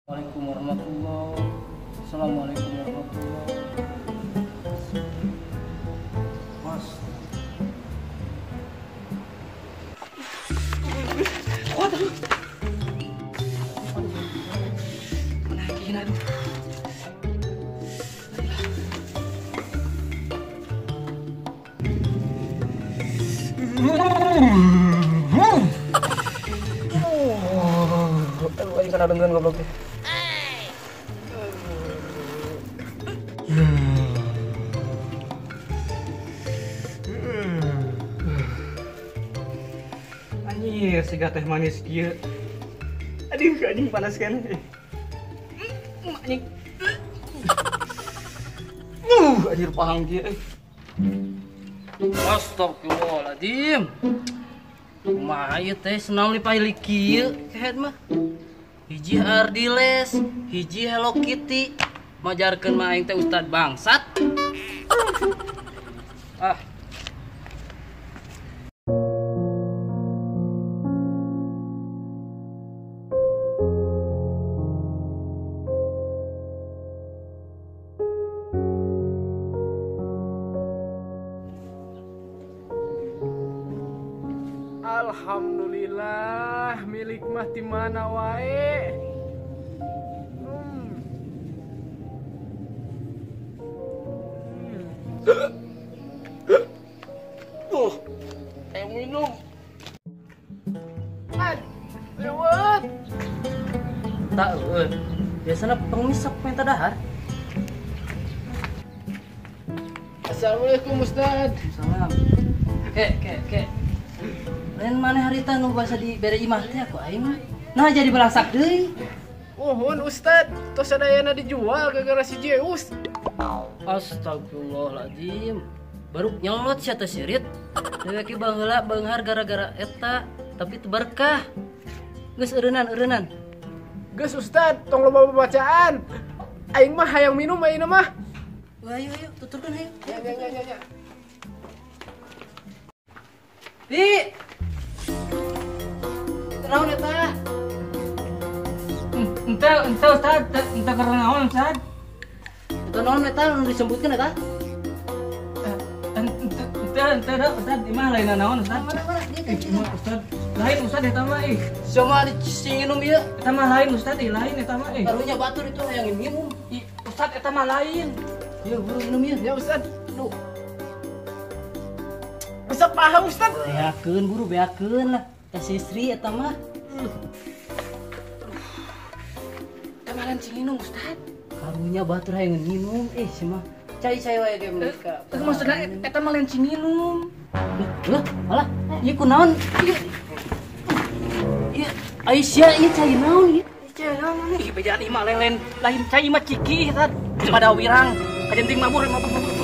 Assalamualaikum warahmatullahi. Assalamualaikum warahmatullahi. Mas. Waduh. Menaiki aduh. Aduh, anjing kana dengkeun goblok teh. Anjir, siga teh manis kieu. Aduh, anjing panas kan. Anjing. Anjir pahang kieu. Astagfirullahaladzim. Kumaha ieu teh senang lipailik kieu kehed mah. Hiji Ardiles, hiji Hello Kitty. Majarkeun mah aing teh ustad bangsat. Ah. Alhamdulillah, milik mah di mana wae. Tuh, minum. Lewat. Tak eueun. Biasana pengemis sok minta dahar. Assalamualaikum Ustaz. Salam. Ke. Lain mana harita nu basa di bere imah teh aku aing mah. Nah jadi balangsak deui. Uhun Ustaz, tos sadayana dijual gara-gara si Zeus. Astagfirullahaladzim. Baru nyelot sia teh sirit. Dewek baheula beunghar gara-gara eta, tapi teu berkah. Geus eureunnan. Geus Ustaz, tong loba babacaan. Aing mah hayang minum ayeuna mah. Wah, ayo ayo tuturkeun ayo. Ya. Bi. Naon eta? Ente Ustaz, ente keur naon Ustaz? Eta naon eta nu disebutkeun eta? Ente Ustaz, imah lain naon Ustaz? Mana Ustaz, lain Ustaz eta mah ih. Sia sing minum ieu. Eta mah lain Ustaz, ih lain eta mah ih. Karunya batur itu hayang minum. Ih, Ustaz eta mah lain. Ieu buru minum ieu. Ya Ustaz. Duh. Bisa paham Ustaz. Beakeun buru beakeun lah. Teh Sri eta mah. Eta mah lain sing minum Ustaz. Karunya batur hayang minum eh si mah. Cai wae ge mereka. Itu maksudna eta mah lain sing minum. Lah, alah, ieu kunaon? Ieu. Ieu Aisyah ieu cai naon ieu? Cai naon? Ih bejaan ieu mah lain cai mah ciki Ustaz. Pada wirang kajenting mabur mabur.